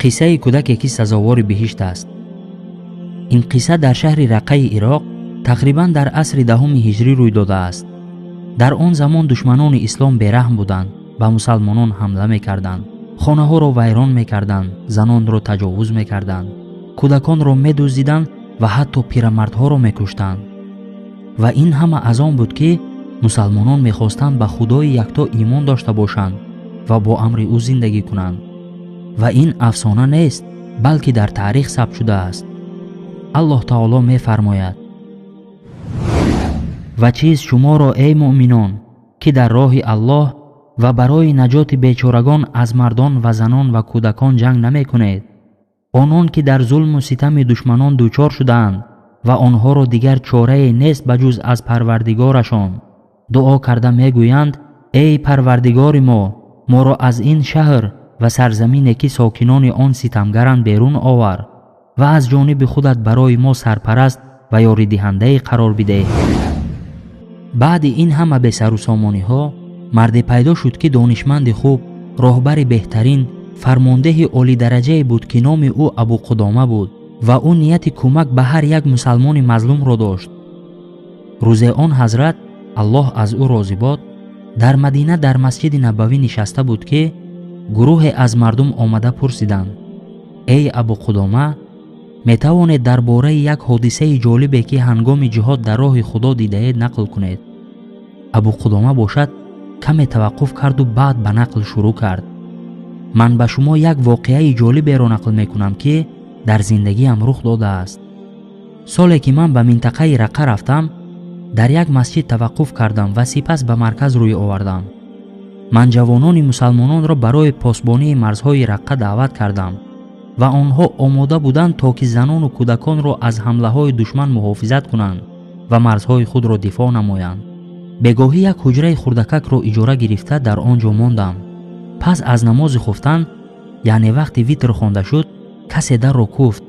Қиссаи кӯдаке ки сазовори биҳишт аст. Ин қисса дар шаҳри Раққаи Ироқ тақрибан дар асри 10 ҳиҷрӣ рӯй додааст. Дар он замон душманони ислом бераҳм буданд, ба мусалмонон ҳамла мекарданд, хонаҳоро вайрон мекарданд, занонро таҷовуз мекарданд, кӯдаконро медуздиданд ва ҳатто пирамардҳоро мекуштанд. Ва ин ҳама аз он буд, ки мусалмонон мехостанд ба Худои якто имон дошта бошанд ва бо амри ӯ зиндагӣ кунанд. Ва ин афсона нест, балки дар таърих сабт шудааст. Аллоҳ таоло мефармояд: ва чиз шуморо, эй муъминон, ки дар роҳи Аллоҳ ва барои наҷоти бечорагон аз мардон ва занон ва кӯдакон ҷанг намекунед, онон ки дар зулму ситами душманон дучор шудаанд ва онҳоро дигар чорае нест ба ҷуз аз Парвардигорашон, дуо карда мегӯянд: эй Парвардигори мо, моро аз ин шаҳр ва сарзамине ки сокинони он ситамгаранд берун овар ва аз ҷониби худат барои мо сарпараст ва ёридиҳандае қарор бидеҳ. Баъди ин ҳама бесарусомониҳо марде пайдо шуд, ки донишманди хуб, роҳбари беҳтарин, фармондеҳи олидараҷае буд, ки номи ӯ Абуқудома буд ва ӯ нияти кӯмак ба ҳар як мусалмони мазлумро дошт. Рӯзе он ҳазрат, Аллоҳ аз ӯ розӣ бод, дар Мадина дар масҷиди Набавӣ нишаста буд, ки гурӯҳе аз мардум омада пурсиданд: эй Абуқудома, метавонед дар бораи як ҳодисаи ҷолибе, ки ҳангоми ҷиҳод дар роҳи Худо дидаед, нақл кунед? Абуқудома бошад каме таваққуф карду баъд ба нақл шурӯъ кард: ман ба шумо як воқеаи ҷолиберо нақл мекунам, ки дар зиндагиам рух додааст. Соле ки ман ба минтақаи Раққа рафтам, дар як масҷид таваққуф кардам ва сипас ба марказ рӯй овардам. Ман ҷавонони мусалмононро барои посбонии марзҳои Раққа даъват кардам ва онҳо омода буданд, то ки занону кӯдаконро аз ҳамлаҳои душман муҳофизат кунанд ва марзҳои худро дифоъ намоянд. Бегоҳӣ як ҳуҷраи хурдакакро иҷора гирифта дар он ҷо мондам. Пас аз намози хуфтан, яъне вақти витр хонда шуд, касе дарро куфт.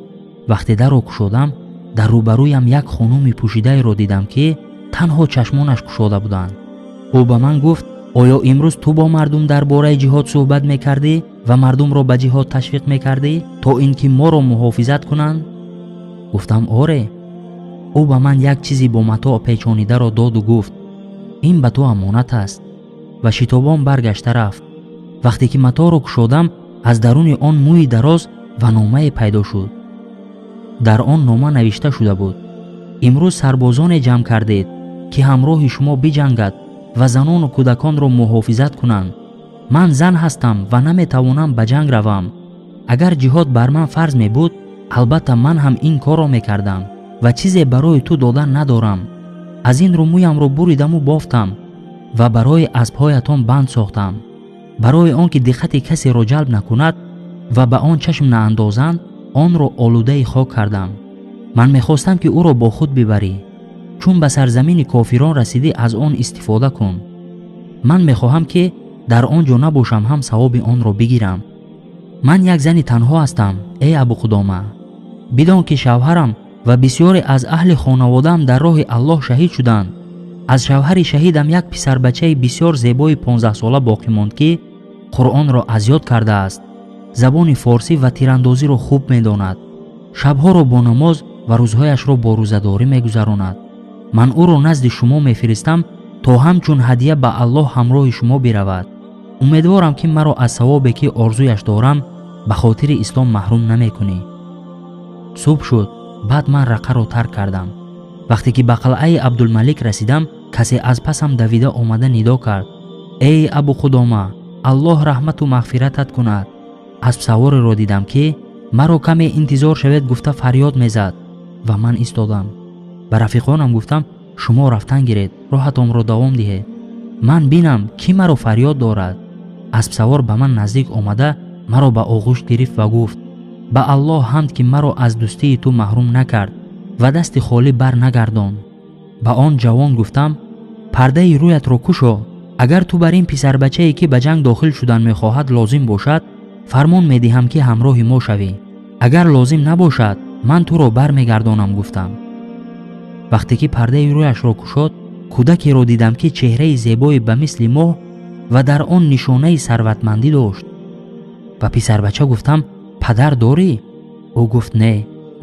Вақте дарро кушодам, дар рӯбарӯям як хонуми пӯшидаеро дидам, ки танҳо чашмонаш кушода буданд. Ӯ ба ман гуфт: оё имрӯз ту бо мардум дар бораи ҷиҳод суҳбат мекардӣ ва мардумро ба ҷиҳод ташвиқ мекардӣ, то ин ки моро муҳофизат кунанд? Гуфтам: оре. Ӯ ба ман як чизи бо матоъ печонидаро доду гуфт: ин ба ту амонат аст. Ва шитобон баргашта рафт. Вақте ки матоъро кушодам, аз даруни он мӯи дароз ва номае пайдо шуд. Дар он нома навишта шуда буд: имрӯз сарбозоне ҷамъ кардед, ки ҳамроҳи шумо биҷангад ва занону кӯдаконро муҳофизат кунанд. Ман зан ҳастам ва наметавонам ба ҷанг равам. Агар ҷиҳод бар ман фарз мебуд, албатта ман ҳам ин корро мекардам ва чизе барои ту додан надорам. Аз ин рӯ мӯямро буридаму бофтам ва барои аспҳоятон банд сохтам. Барои он ки диққати касеро ҷалб накунад ва ба он чашм наандозанд, онро олудаи хок кардам. Ман мехостам, ки ӯро бо худ бибарӣ. Чун ба сарзамини кофирон расидӣ, аз он истифода кун. Ман мехоҳам, ки дар он ҷо набошам ҳам савоби онро бигирам. Ман як зани танҳо ҳастам, эй Абуқудома. Бидон, ки шавҳарам ва бисёре аз аҳли хонаводаам дар роҳи Аллоҳ шаҳид шуданд. Аз шавҳари шаҳидам як писарбачаи бисёр зебои 15сола боқӣ монд, ки Қуръонро аз ёд кардааст, забони форсӣ ва тирандозиро хуб медонад, шабҳоро бо намоз ва рӯзҳояшро бо рӯзадорӣ мегузаронад. Ман ӯро назди шумо мефиристам, то ҳамчун ҳадия ба Аллоҳ ҳамроҳи шумо биравад. Умедворам, ки маро аз савобе, ки орзуяш дорам, ба хотири ислом маҳрум намекунӣ. Субҳ шуд. Баъд ман Раққаро тарк кардам. Вақте ки ба қалъаи Абдулмалик расидам, касе аз пасам давида омада нидо кард: эй Абуқудома, Аллоҳ раҳмату мағфиратат кунад. Аспсавореро дидам, ки маро каме интизор шавед гуфта фарёд мезад ва ман истодам. Ба рафиқонам гуфтам: шумо рафтан гиред, роҳатонро давом диҳед, ман бинам, кӣ маро фарёд дорад. Аспсавор ба ман наздик омада маро ба оғӯш гирифт ва гуфт: ба Аллоҳ ҳамд, ки маро аз дӯстии ту маҳрум накард ва дасти холӣ бар нагардонд. Ба он ҷавон гуфтам: пардаи рӯятро кушо. Агар ту бар ин писарбачае, ки ба ҷанг дохил шудан мехоҳад, лозим бошад, фармон медиҳам, ки ҳамроҳи мо шавӣ. Агар лозим набошад, ман туро бармегардонам, гуфтам. Вақте ки пардаи рӯяшро кушод, кӯдакеро дидам, ки чеҳраи зебое ба мисли моҳ ва дар он нишонаи сарватмандӣ дошт. Ба писарбача гуфтам: Падар дорӣ? Ӯ гуфт: Не,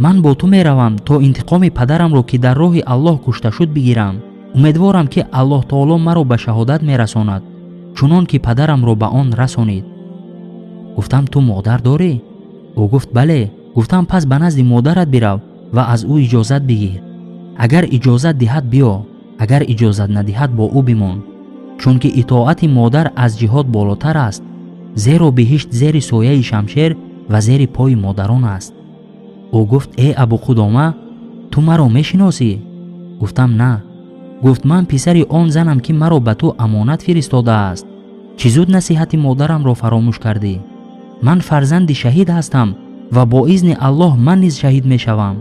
ман бо ту меравам то интиқоми падарамро, ки дар роҳи Аллоҳ кушта шуд, бигирам. Умедворам, ки Аллоҳ таоло маро ба шаҳодат мерасонад, чунон ки падарамро ба он расонид. Гуфтам: Ту модар дорӣ? Ӯ гуфт: Бале. Гуфтам: Пас ба назди модарат бирав ва аз ӯ иҷозат бигир. Агар иҷозат диҳад, биё, агар иҷозат надиҳад, бо ӯ бимон, чунки итоати модар аз ҷиҳод болотар аст, зеро биҳишт зери сояи шамшер ва зери пои модарон аст. Ӯ гуфт: Э Абу Қудома, ту маро мешиносӣ? Гуфтам: На. Гуфт: Ман писари он занам, ки маро ба ту амонат фиристодааст. Чӣ зуд насиҳати модарамро фаромӯш кардӣ? Ман фарзанди шаҳид ҳастам ва бо изни Аллоҳ ман низ шаҳид мешавам.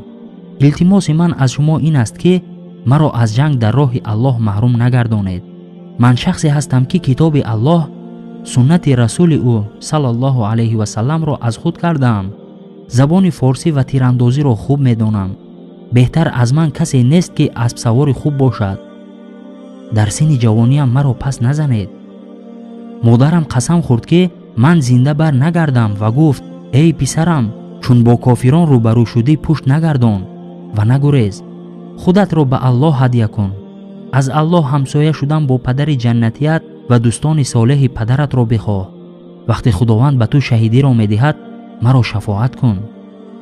Илтимоси ман аз шумо ин аст, ки маро аз ҷанг дар роҳи Аллоҳ маҳрум нагардонед. Ман шахсе ҳастам, ки китоби Аллоҳ, суннати расули ӯ саллаллоҳу алайҳи васалламро аз худ кардаам. Забони форсӣ ва тирандозиро хуб медонам. Беҳтар аз ман касе нест, ки аспсавори хуб бошад. Дар синни ҷавониям маро пас назанед. Модарам қасам хӯрд, ки ман зинда бар нагардам ва гуфт: Эй писарам, чун бо кофирон рӯбарӯ шудӣ, пушт нагардон ва нагурез. Худатро ба Аллоҳ ҳадя кун. Аз Аллоҳ ҳамсоя шудан бо падари ҷаннатият ва дӯстони солеҳи падаратро бихоҳ. Вақте Худованд ба ту шаҳидиро медиҳад, маро шафоат кун.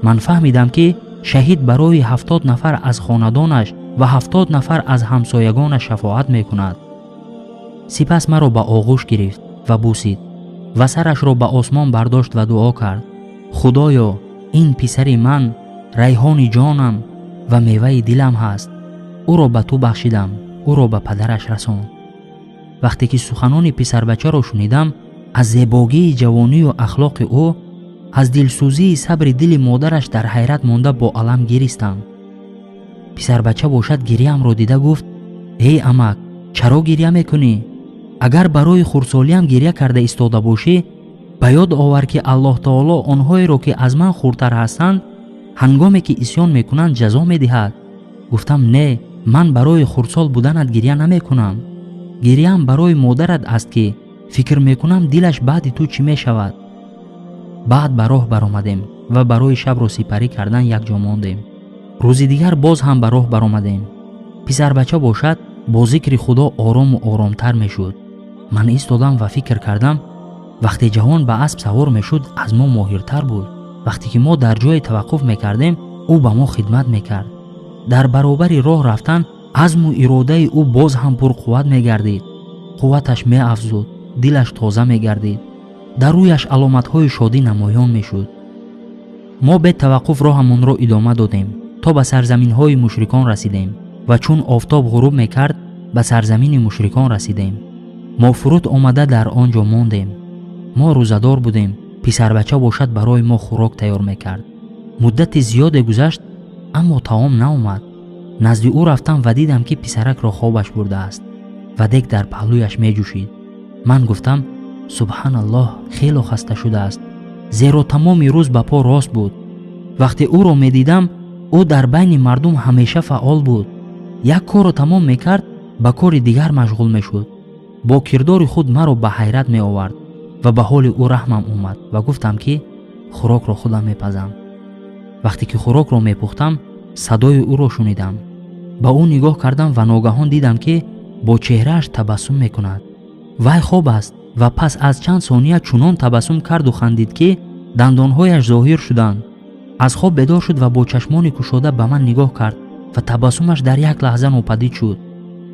Ман фаҳмидам, ки шаҳид барои 70 нафар аз хонадонаш ва 70 нафар аз ҳамсоягонаш шафоат мекунад. Сипас маро ба оғӯш гирифт ва бусид ва сарашро ба осмон бардошт ва дуо кард: Худоё, ин писари ман райҳони ҷонам ва меваи дилам ҳаст. Ӯро ба ту бахшидам, ӯро ба падараш расон. Вақте ки суханони писарбачаро шунидам, аз зебогии ҷавонию ахлоқи ӯ, аз дилсӯзии сабри дили модараш дар ҳайрат монда бо алам гиристам. Писарбача бошад гиряамро дида гуфт: Эй амак, чаро гиря мекунӣ? Агар барои хурдсолиам гиря карда истода бошӣ, ба ёд овар, ки Аллоҳ таоло онҳоеро, ки аз ман хурдтар ҳастанд, ҳангоме ки исён мекунанд, ҷазо медиҳад. Гуфтам: Не, ман барои хурдсол буданат гиря намекунам. Гиряам барои модарат аст, ки фикр мекунам дилаш баъди ту чӣ мешавад. Баъд ба роҳ баромадем ва барои шабро сипарӣ кардан якҷо мондем. Рӯзи дигар боз ҳам ба роҳ баромадем. Писарбача бошад бо зикри Худо орому оромтар мешуд. Ман истодам ва фикр кардам: вақте ҷавон ба асп савор мешуд, аз мо моҳиртар буд. Вақте ки мо дар ҷое таваққуф мекардем, ӯ ба мо хидмат мекард. Дар баробари роҳ рафтан азму иродаи ӯ боз ҳам пурқувват мегардид. Қувваташ меафзуд, дилаш тоза мегардид, дар рӯяш аломатҳои шодӣ намоён мешуд. Мо бетаваққуф роҳамонро идома додем то ба сарзаминҳои мушрикон расидем ва чун офтоб ғуруб мекард, ба сарзамини мушрикон расидем. Мо фуруд омада дар он ҷо мондем. Мо рӯзадор будем. Писарбача бошад барои мо хӯрок тайёр мекард. Муддати зиёде гузашт, аммо таом наомад. Назди ӯ рафтам ва дидам, ки писаракро хобаш бурдааст ва дег дар паҳлӯяш меҷӯшид. Ман гуфтам: Субҳаналлоҳ, хело хаста шудааст, зеро тамоми рӯз ба по рост буд. Вақте ӯро медидам, ӯ дар байни мардум ҳамеша фаъол буд. Як корро тамом мекард, ба кори дигар машғул мешуд. Бо кирдори худ маро ба ҳайрат меовард ва ба ҳоли ӯ раҳмам омад ва гуфтам, ки хӯрокро худам мепазам. Вақте ки хӯрокро мепухтам, садои ӯро шунидам. Ба ӯ нигоҳ кардам ва ногаҳон дидам, ки бо чеҳрааш табассум мекунад. Вай хоб аст ва пас аз чанд сония чунон табассум карду хандид, ки дандонҳояш зоҳир шуданд. Аз хоб бедор шуд ва бо чашмони кушода ба ман нигоҳ кард ва табассумаш дар як лаҳза нопадид шуд.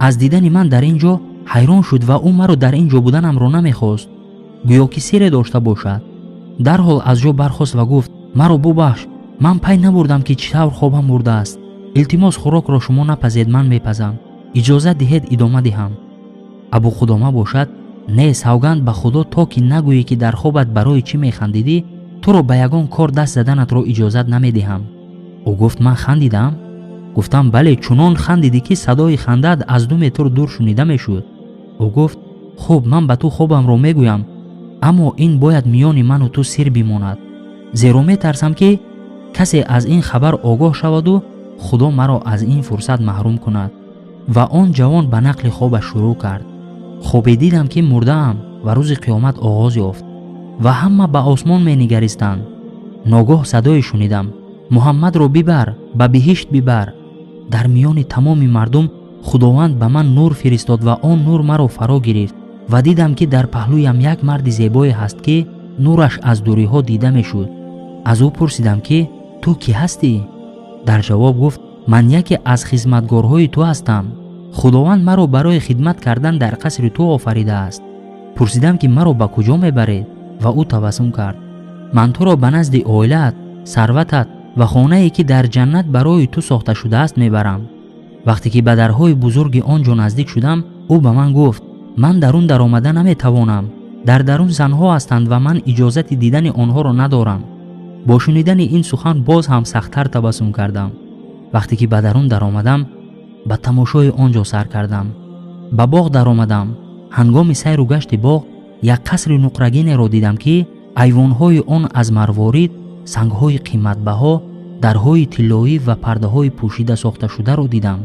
Аз дидани ман дар ин ҷо ҳайрон шуд ва ӯ маро дар ин ҷо буданамро намехост, гӯё ки сире дошта бошад. Дарҳол аз ҷо бархост ва гуфт: Маро бубахш, ман пай набурдам, ки чӣ тавр хобам бурдааст. Илтимос, хӯрокро шумо напазед, ман мепазам. Иҷозат диҳед идома диҳам. Абу Қудома бошад: Не, савганд ба Худо, то ки нагӯӣ, ки дар хобат барои чӣ механдидӣ, туро ба ягон кор даст заданатро иҷозат намедиҳам. Ӯ гуфт: Ман хандидам? Гуфтам: Бале, чунон хандидӣ, ки садои хандаат аз 2 метр дур шунида мешуд. Ӯ гуфт: Хуб, ман ба ту хобамро мегӯям, аммо ин бояд миёни ману ту сир бимонад, зеро метарсам, ки касе аз ин хабар огоҳ шаваду Худо маро аз ин фурсат маҳрум кунад. Ва он ҷавон ба нақли хобаш шурӯъ кард. Хобе дидам, ки мурдаам ва рӯзи қиёмат оғоз ёфт ва ҳама ба осмон менигаристанд. Ногоҳ садое шунидам: Муҳаммадро бибар, ба биҳишт бибар. Дар миёни тамоми мардум Худованд ба ман нур фиристод ва он нур маро фаро гирифт ва дидам, ки дар паҳлӯям як марди зебое ҳаст, ки нураш аз дуриҳо дида мешуд. Аз ӯ пурсидам, ки ту кӣ ҳастӣ? Дар ҷавоб гуфт: ман яке аз хизматгорҳои ту ҳастам. Худованд маро барои хидмат кардан дар қасри ту офаридааст. Пурсидам, ки маро ба куҷо мебаред? Ва ӯ табассум кард: ман туро ба назди оилаат, сарватат ва хонае, ки дар ҷаннат барои ту сохта шудааст, мебарам. Вақте ки ба дарҳои бузурги он ҷо наздик шудам, ӯ ба ман гуфт: ман дарун даромада наметавонам. Дар дарун занҳо ҳастанд ва ман иҷозати дидани онҳоро надорам. Бо шунидани ин сухан боз ҳам сахттар табассум кардам. Вақте ки ба дарун даромадам, ба тамошои он ҷо сар кардам. Ба боғ даромадам. Ҳангоми сайру гашти боғ як қасри нуқрагинеро дидам, ки айвонҳои он аз марворид, сангҳои қиматбаҳо, дарҳои тиллоӣ ва пардаҳои пӯшида сохташударо дидам.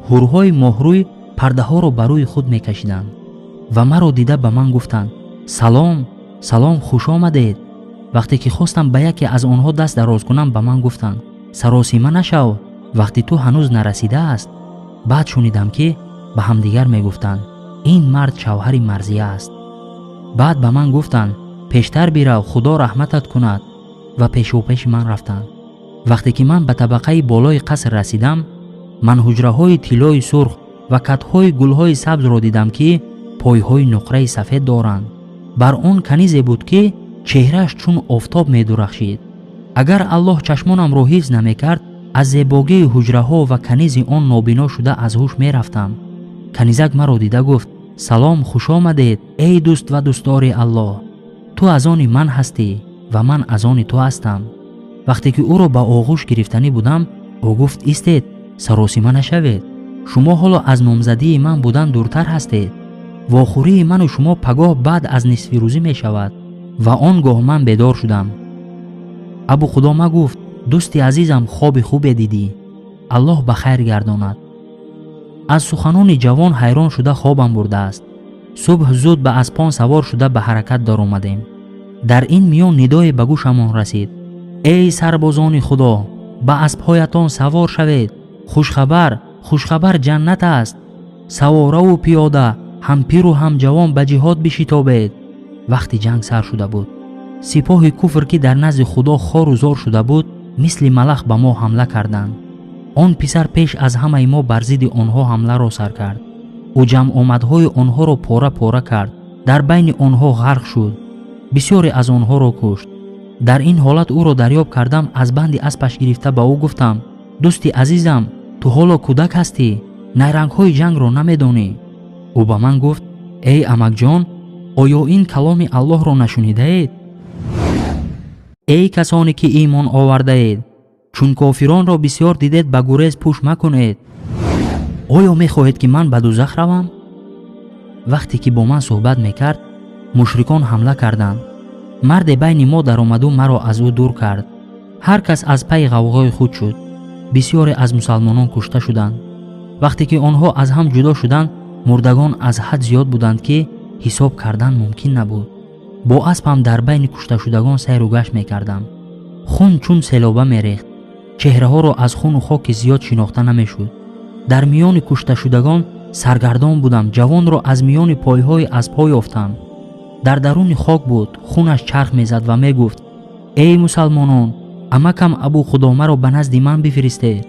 Ҳурҳои моҳрӯй пардаҳоро ба рӯи худ мекашиданд ва маро дида ба ман гуфтанд: салом, салом, хуш омадед. Вақте ки хостам ба яке аз онҳо даст дароз кунам, ба ман гуфтанд: саросима нашав, вақти ту ҳанӯз нарасидааст. Баъд шунидам, ки ба ҳамдигар мегуфтанд: ин мард шавҳари Марзия аст. Баъд ба ман гуфтанд: пештар бирав, Худо раҳматат кунад, ва пешопеши ман рафтанд. Вақте ки ман ба табақаи болои қаср расидам, ман ҳуҷраҳои тиллои сурх ва катҳои гулҳои сабзро дидам, ки пойҳои нуқраи сафед доранд. Бар он канизе буд, ки чеҳрааш чун офтоб медурахшид. Агар Аллоҳ чашмонамро ҳифз намекард, аз зебогии ҳуҷраҳо ва канизи он нобино шуда аз ҳуш мерафтам. Канизак маро дида гуфт: салом, хуш омадед, эй дӯст ва дӯстдори Аллоҳ. Ту аз они ман ҳастӣ ва ман аз они ту ҳастам. Вақте ки ӯро ба оғӯш гирифтанӣ будам, ӯ гуфт: истед, саросима нашавед. Шумо ҳоло аз номзадии ман будан дуртар ҳастед. Вохӯрии ману шумо пагоҳ баъд аз нисфирӯзӣ мешавад. Ва он гоҳ ман бедор шудам. Абу Қудома гуфт: дӯсти азизам, хоби хубе дидӣ. Аллоҳ ба хайр гардонад. Аз суханони ҷавон ҳайрон шуда хобам бурдааст. Субҳ зуд ба аспон савор шуда ба ҳаракат даромадем. Дар ин миён нидое ба гӯшамон расид: эй сарбозони Худо, ба аспҳоятон савор шавед. Хушхабар, хушхабар ҷаннат аст. Савораву пиёда, ҳам пиру ҳам ҷавон ба ҷиҳод бишитобед. Вақти ҷанг сар шуда буд. Сипоҳи куфр, ки дар назди Худо хору зор шуда буд, мисли малах ба мо ҳамла карданд. Он писар пеш аз ҳамаи мо бар зидди онҳо ҳамларо сар кард. Ӯ ҷамъомадҳои онҳоро пора-пора кард, дар байни онҳо ғарқ шуд, бисёре аз онҳоро кушт. Дар ин ҳолат ӯро дарёб кардам, аз банди аспаш гирифта ба ӯ гуфтам: дӯсти азизам, ту ҳоло кӯдак ҳастӣ, найрангҳои ҷангро намедонӣ. Ӯ ба ман гуфт: эй амакҷон, оё ин каломи Аллоҳро нашунидаед? Эй касоне ки имон овардаед, чун кофиронро бисёр дидед, ба гурез пӯш макунед. Оё мехоҳед, ки ман ба дузах равам? Вақте ки бо ман суҳбат мекард, мушрикон ҳамла карданд. Марде байни мо даромаду маро аз ӯ дур кард. Ҳар кас аз пайи ғавғои худ шуд. Бисёре аз мусалмонон кушта шуданд. Вақте ки онҳо аз ҳам ҷудо шуданд, мурдагон аз ҳад зиёд буданд, ки ҳисоб кардан мумкин набуд. Бо аспам дар байни кушташудагон сайру гашт мекардам. Хун чун селоба мерехт. Чеҳраҳоро аз хуну хоки зиёд шинохта намешуд. Дар миёни кушташудагон саргардон будам. Ҷавонро аз миёни пойҳои аспҳо ёфтам. Дар даруни хок буд, хунаш чарх мезад ва мегуфт: эй мусалмонон, амакам Абу Қудомаро ба назди ман бифиристед.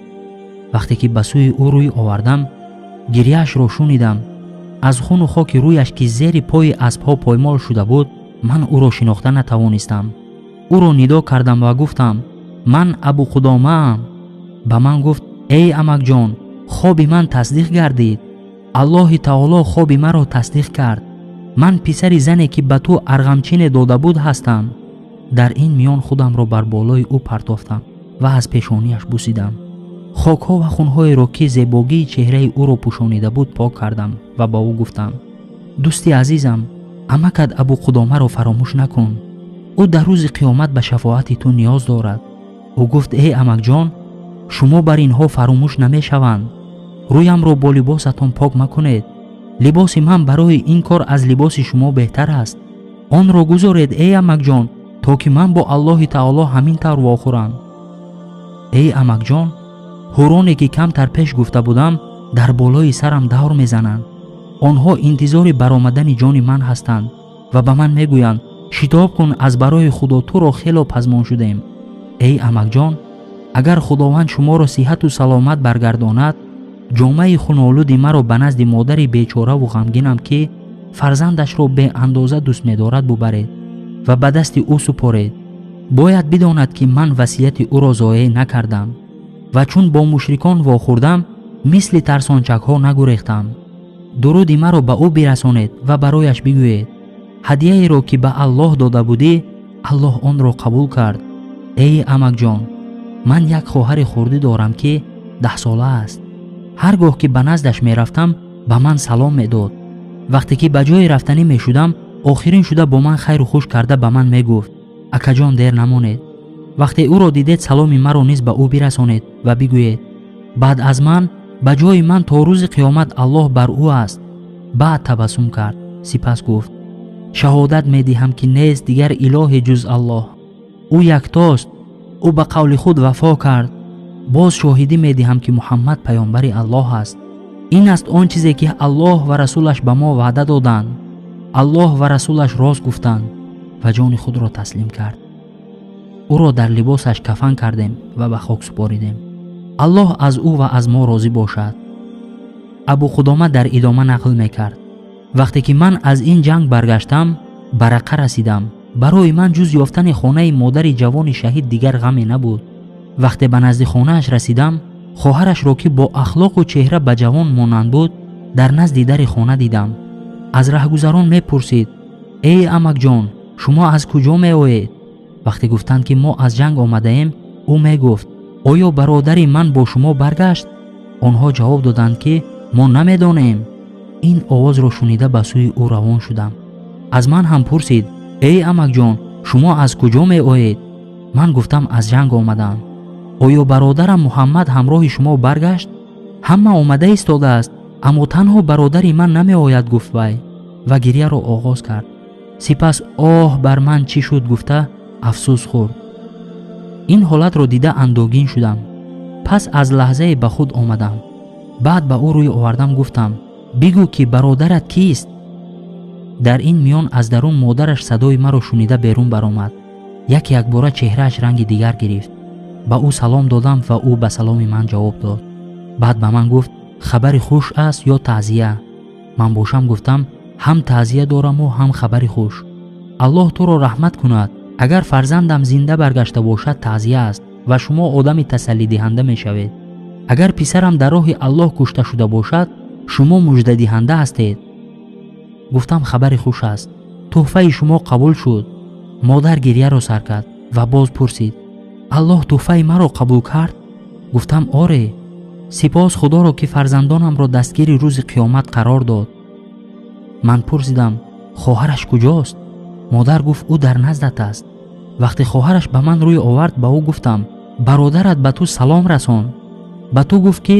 Вақте ки ба сӯи ӯ рӯй овардам, гирияшро шунидам. Аз хуну хоки рӯяш, ки зери пои аспҳо поймол шуда буд, ман ӯро шинохта натавонистам. Ӯро нидо кардам ва гуфтам: ман Абу Қудомаам. Ба ман гуфт: эй амакҷон, хоби ман тасдиқ гардид. Аллоҳи таоло хоби маро тасдиқ кард. Ман писари зане, ки ба ту арғамчине дода буд, ҳастам. Дар ин миён худамро бар болои ӯ партофтам ва аз пешонияш бусидам. Хокҳо ва хунҳоеро, ки зебогии чеҳраи ӯро пӯшонида буд, пок кардам ва ба ӯ гуфтам: дӯсти азизам, амакат Абу Қудомаро фаромӯш накун. Ӯ дар рӯзи қиёмат ба шафоати ту ниёз дорад. Ӯ гуфт: эй амакҷон, шумо бар инҳо фаромӯш намешаванд. Рӯямро бо либосатон пок макунед. Либоси ман барои ин кор аз либоси шумо беҳтар аст. Онро гузоред, эй амакҷон, То ки ман бо Аллоҳи таоло ҳамин тавр вохӯрам. Эй амакҷон, ҳуроне ки камтар пеш гуфта будам, дар болои сарам давр мезананд. Онҳо интизори баромадани ҷони ман ҳастанд ва ба ман мегӯянд: шитоб кун, аз барои Худо туро хело пазмон шудем. Эй амакҷон, агар Худованд шуморо сиҳату саломат баргардонад, ҷомаи хунолуди маро ба назди модари бечораву ғамгинам, ки фарзандашро беандоза дӯст медорад, бубаред ва ба дасти ӯ супоред. Бояд бидонад, ки ман васияти ӯро зоеъ накардам ва чун бо мушрикон вохӯрдам, мисли тарсончакҳо нагурехтам. Дуруди маро ба ӯ бирасонед ва барояш бигӯед: ҳадияеро, ки ба Аллоҳ дода будӣ, Аллоҳ онро қабул кард. Эй амакҷон, ман як хоҳари хурдӣ дорам, ки 10 сола аст. Ҳар гоҳ ки ба наздаш мерафтам, ба ман салом медод. Вақте ки ба ҷое рафтанӣ мешудам, охирин шуда бо ман хайру хуш карда ба ман мегуфт: акаҷон, дер намонед. Вақте ӯро дидед, саломи маро низ ба ӯ бирасонед ва бигӯед: баъд аз ман ба ҷои ман то рӯзи қиёмат Аллоҳ бар ӯ аст. Баъд табассум кард, сипас гуфт: шаҳодат медиҳам, ки нест дигар илоҳе ҷуз Аллоҳ, ӯ яктост, ӯ ба қавли худ вафо кард. Боз шоҳидӣ медиҳам, ки Муҳаммад паёмбари Аллоҳ аст. Ин аст он чизе, ки Аллоҳ ва расулаш ба мо ваъда доданд. Аллоҳ ва расулаш рост гуфтанд. Ва ҷони худро таслим кард. Ӯро дар либосаш кафан кардем ва ба хок супоридем. Аллоҳ аз ӯ ва аз мо розӣ бошад. Абу Қудома дар идома нақл мекард: вақте ки ман аз ин ҷанг баргаштам, ба Рақа расидам. Барои ман ҷуз ёфтани хонаи модари ҷавони шаҳид дигар ғаме набуд. Вақте ба назди хонааш расидам, хоҳарашро, ки бо ахлоқу чеҳра ба ҷавон монанд буд, дар назди дари хона дидам. Аз раҳгузарон мепурсид: эй амакҷон, шумо аз куҷо меоед? Вақте гуфтанд, ки мо аз ҷанг омадаем, ӯ мегуфт: оё бародари ман бо шумо баргашт? Онҳо ҷавоб доданд, ки мо намедонем. Ин овозро шунида ба сӯи ӯ равон шудам. Аз ман ҳам пурсид: эй амакҷон, шумо аз куҷо меоед? Ман гуфтам: аз ҷанг омадам. Оё бародарам Муҳаммад ҳамроҳи шумо баргашт? Ҳама омада истодааст, аммо танҳо бародари ман намеояд, гуфт вай ва гирьяро оғоз кард. Сипас оҳ, бар ман чӣ шуд, гуфта афсӯс хӯрд. Ин ҳолатро дида андӯҳгин шудам. Пас аз лаҳзае ба худ омадам. Баъд ба ӯ рӯй овардам, гуфтам: бигӯ, ки бародарат кист? Дар ин миён аз дарун модараш садои маро шунида берун баромад. Як якбора чеҳрааш ранги дигар гирифт. Ба ӯ салом додам ва ӯ ба саломи ман ҷавоб дод. Баъд ба ман гуфт: хабари хуш аст ё таъзия? Ман бошам гуфтам: ҳам таъзия дораму ҳам хабари хуш. Аллоҳ туро раҳмат кунад. Агар фарзандам зинда баргашта бошад, таъзия аст ва шумо одами тасаллидиҳанда мешавед. Агар писарам дар роҳи Аллоҳ кушта шуда бошад, шумо муждадиҳанда ҳастед. Гуфтам: хабари хуш аст, тӯҳфаи шумо қабул шуд. Модар гирьяро сар кард ва боз пурсид: Аллоҳ тӯҳфаи маро қабул кард? Гуфтам: оре, сипос Худоро, ки фарзандонамро дастгири рӯзи қиёмат қарор дод. Ман пурсидам: хоҳараш куҷост? Модар гуфт: ӯ дар наздат аст. Вақте хоҳараш ба ман рӯй овард, ба ӯ гуфтам: бародарат ба ту салом расон. Ба ту гуфт, ки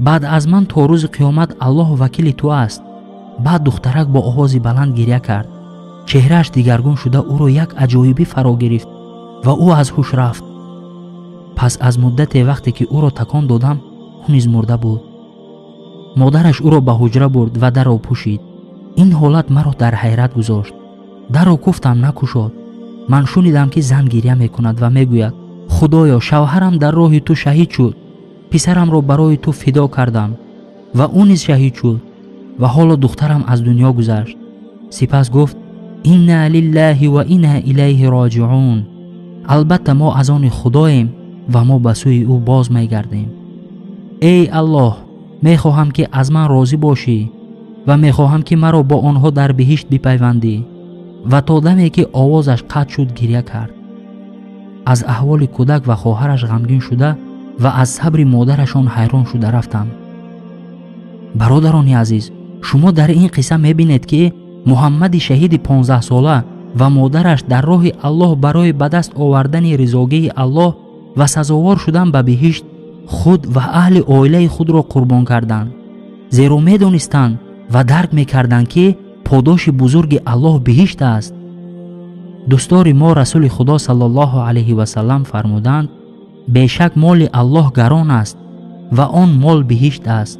баъд аз ман то рӯзи қиёмат Аллоҳ вакили ту аст. Баъд духтарак бо овози баланд гирья кард. Чеҳрааш дигаргун шуда, ӯро як аҷоибӣ фаро гирифт ва ӯ аз ҳуш рафт. Пас аз муддате, вақте ки ӯро такон додам, ӯ низ мурда буд. Модараш ӯро ба ҳуҷра бурд ва дарро пӯшид. Ин ҳолат маро дар ҳайрат гузошт. Дарро куфтам, накушод. Ман шунидам, ки зан гирья мекунад ва мегӯяд: худоё, шавҳарам дар роҳи ту шаҳид шуд, писарамро барои ту фидо кардам ва ӯ низ шаҳид шуд ва ҳоло духтарам аз дунё гузашт. Сипас гуфт: инна лиллаҳи ва инна илайҳи роҷиун. Албатта, мо аз они Худоем ва мо ба сӯи ӯ боз мегардем. Эй Аллоҳ, мехоҳам, ки аз ман розӣ бошӣ ва мехоҳам, ки маро бо онҳо дар биҳишт бипайвандӣ. Ва то даме ки овозаш қатъ шуд, гирья кард. Аз аҳволи кӯдак ва хоҳараш ғамгин шуда ва аз сабри модарашон ҳайрон шуда рафтам. Бародарони азиз, шумо дар ин қисса мебинед, ки Муҳаммади шаҳиди 15-сола ва модараш дар роҳи Аллоҳ барои ба даст овардани ризогии Аллоҳ ва сазовор шудан ба биҳишт худ ва аҳли оилаи худро қурбон карданд, зеро медонистанд ва дарк мекарданд, ки подоши бузурги Аллоҳ биҳишт аст. Дӯстдори мо Расули Худо саллаллоҳу алайҳи васаллам фармуданд: бешак моли Аллоҳ гарон аст ва он мол биҳишт аст.